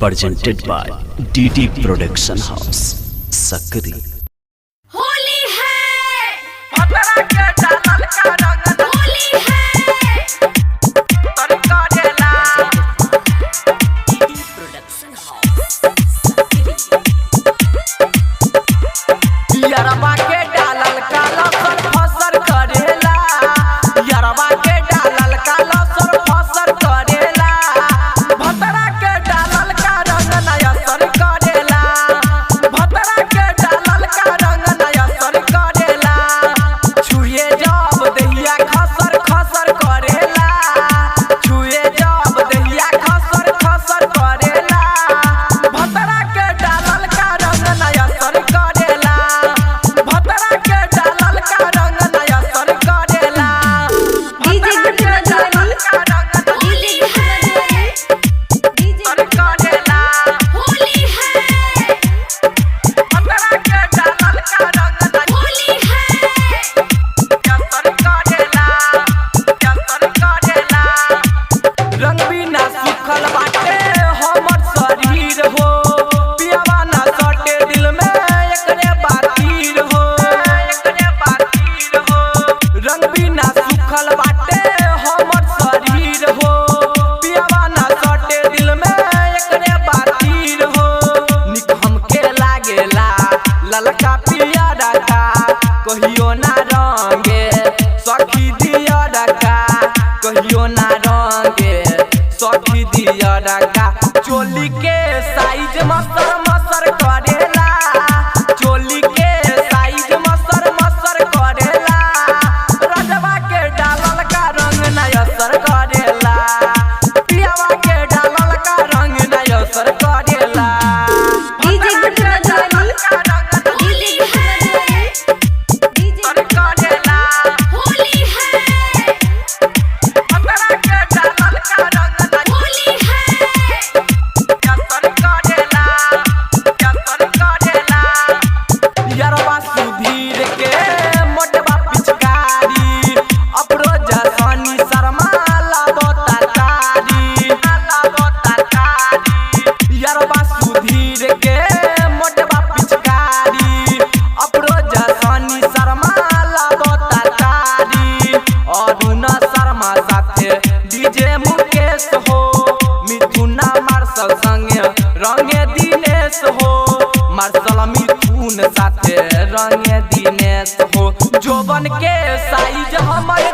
Presented by DD Production House, Sakri. Holi है। होली है। Production house. यरबा के डालल काला सर फसर करेला। यरबा के डालल काला सर फसर करेला। भतरा के डालल का रंग नया सर करेला। भतरा के डालल का रंग नया सर करेला। छुए जब दहिया खसर खसर करेला। छुए जब दहिया खसर खसर करेला। भतरा के डालल का रंग नया सर करेला। भतरा के डालल का रंग नया सर करेला। डीजे गुड्डू मधुबनी। होली है। सर करेला। होली है। भतरा के डालल का रंग नया होली है। सर करेला। सर करेला। रंग बिना सुखल बाटे हमर शरीर हो। पियावा ना सटे दिल में एकरे बातीर हो। एकरे बातीर हो। रंग बिना सुखल बाटे हमर शरीर हो। पियावा ना सटे दिल में एकरे बातीर हो। निक हमके लागेला ललका पियरा का, कहियो ना रंगे सखी दिया रखा। कहियो ना रंगे सखी दिया रखा। चोली के साइज मसर मसर करेला। चोली के साइज मसर मसर करेला। रजवा के डालल का रंग नया सर करेला। पियावा के डालल का रंग नया सर करेला। डीजे गुड्डू मधुबनी। होली है। डीजे सर करेला। होली है। भतरा के डालल का रंग नया होली है। सर करेला। सर करेला। यरबा सुधीर के मोटबा पिचकारी, अफरोजा सनी शर्मा लाबो तारी लाबो तारी। यरबा सुधीर के मोटबा पिचकारी, अफरोजा सनी शर्मा लाबो तारी। अरुण शर्मा साथे डीजे मुकेश हो, मिथुना मार्शल संगे रंगे दिनेश हो। मार्शल मिथुन साथे रंगे दिनेश हो। जोबन के साइज हमर